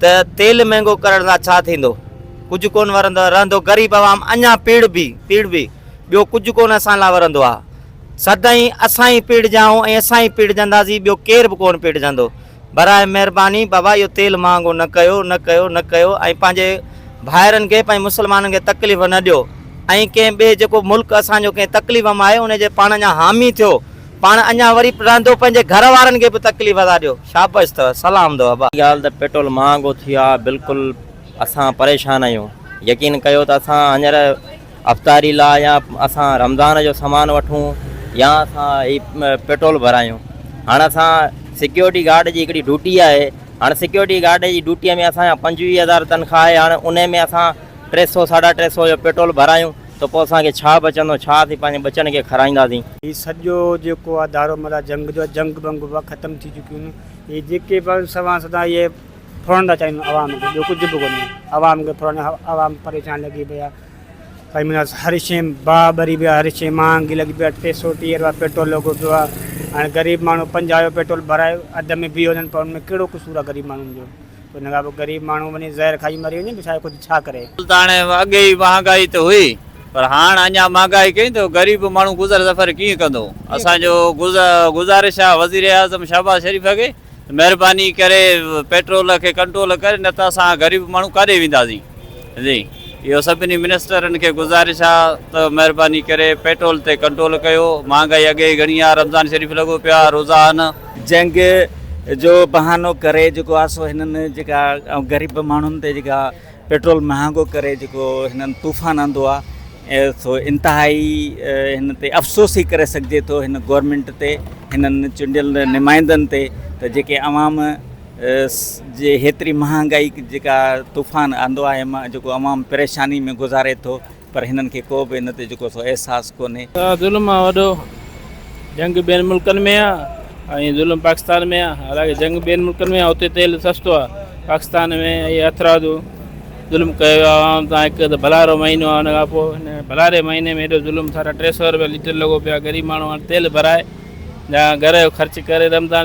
ته تيل مهنگو ڪرڻ سان ڇا ٿيندو؟ ڪجهه ڪونه ورندو، رهندو غريب عوام اڃا پيڙبي پيڙبي، ٻيو ڪجهه ڪونه اسان لاء ورندو آ. سدائين اسان ئي پيڙجا آهيون ۽ اسان ئي پيڙجنداسين، ٻيو ڪير به ڪونه پيڙجندو. براء مهرباني بابا اهو تيل مهانگو نه ڪيو، نه ڪيو، نه ڪيو ۽ پنهنجي ڀائرن کي پنهنجي مسلمانن کي تڪليف نه ڏيو ۽ ڪنهن ٻئي جيڪو ملڪ اسان جو ڪنهن تڪليف ۾ آهي ان جي پاڻ اڃا حامي ٿيو پاڻ اڃا وري رهندو پنهنجي گهر وارن کي به تڪليف ٿا ڏيو شابش اٿو سلام اٿو ابا. ڳالهه ته پيٽرول مهانگو ٿي ويو آهي بلڪل اسان پريشان آهيون يقين ڪيو ته اسان هينئر افطاري لا يا اسان رمضان جو سامان وٺون يا اسان هي پيٽرول ڀرايون هاڻ اسان سيڪيورٽي گارڊ جي هڪڙي ڊيوٽي آهي هاڻ سيڪيورٽي گارڊ جي ڊيوٽي ۾ اسان جا 25 هزار تنخواه آهي هاڻ ان ۾ اسان ٽي سو ساڍا ٽي سو جو پيٽرول ڀرايون ته پوء اسان کي ڇا بچندو ڇا اسين پنهنجي ٻچن کي کارائينداسين. هي سڄو جيڪو آ دارومدار جنگ جو آ جنگ بنگ به ختم ٿي چڪيون آهن هي جيڪي به سوان سدا اهي ڦرڻ ٿا چاهين عوام کي ٻيو ڪجهه به ڪونهي عوام کي ڦرڻ عوام پريشان لڳي پئي آ ڀئي معنيٰ هر شيء باهه ٻري پئي آ هر شيء مهانگي لڳي پئي آ 330 رپيا پيٽرول لڳو پيو آ هاڻي غريب ماڻهو 50 جو پيٽرول ڀرائي اڌ ۾ بيهي وڃن پر ان ۾ ڪهڙو قصور آ غريب ماڻهن جو ان کان پوء غريب ماڻهو وڃي زهر کائي مري وڃي به ڇا ڪجهه ڇا ڪري. ته هاڻي اڳي ئي مهانگائي ته هئي پر هاڻ اڃا مهانگائي ڪئي ته غريب ماڻهو گذر سفر ڪيئن ڪندو اسان جو گذارش آهي وزيراعظم شهباز شريف کي ته مهرباني ڪري پيٽرول کي ڪنٽرول ڪري نه ته اسان غريب ماڻهو ڪاڏي وينداسين جي اهو سڀني منسٽرن کي گذارش آ ته مهرباني ڪري پيٽرول تي ڪنٽرول ڪيو مهانگائي اڳي ئي گهڻي آ رمضان شريف لڳو پيو آ روزا آهن. جنگ جو بهانو ڪري جيڪو آ سو هنن جيڪا غريب ماڻهن تي جيڪا پيٽرول مهانگو ڪري جيڪو هنن طوفان آندو آ سو انتهائي هن تي افسوس ئي ڪري سگهجي ٿو هن گورنمينٽ تي هنن چونڊيل نمائندن تي ته جيڪي عوام جي هيتري مهانگائي جيڪا طوفان آندو آهي جيڪو عوام پريشاني ۾ گذاري ٿو پر هنن کي ڪو به ان تي جيڪو سو احساس ڪونهي. ظلم آ وڏو جنگ ٻين ملڪن ۾ آ ۽ ظلم پاڪستان ۾ آ حالانڪه جنگ ٻين ملڪن ۾ آ اتي تيل سستو آ پاڪستان ۾ اهي هٿرادو ظلم ڪيو ويو آ عوام تان هڪ ته ڀلارو مهينو آ ان کان پوء هن ڀلاري مهيني ۾ ايڏو ظلم ساڍا ٽي سو روپيا ليٽر لڳو پيو آ غريب ماڻهو هاڻ تيل ڀرائي يا گهر جو خرچ ڪري رمضان.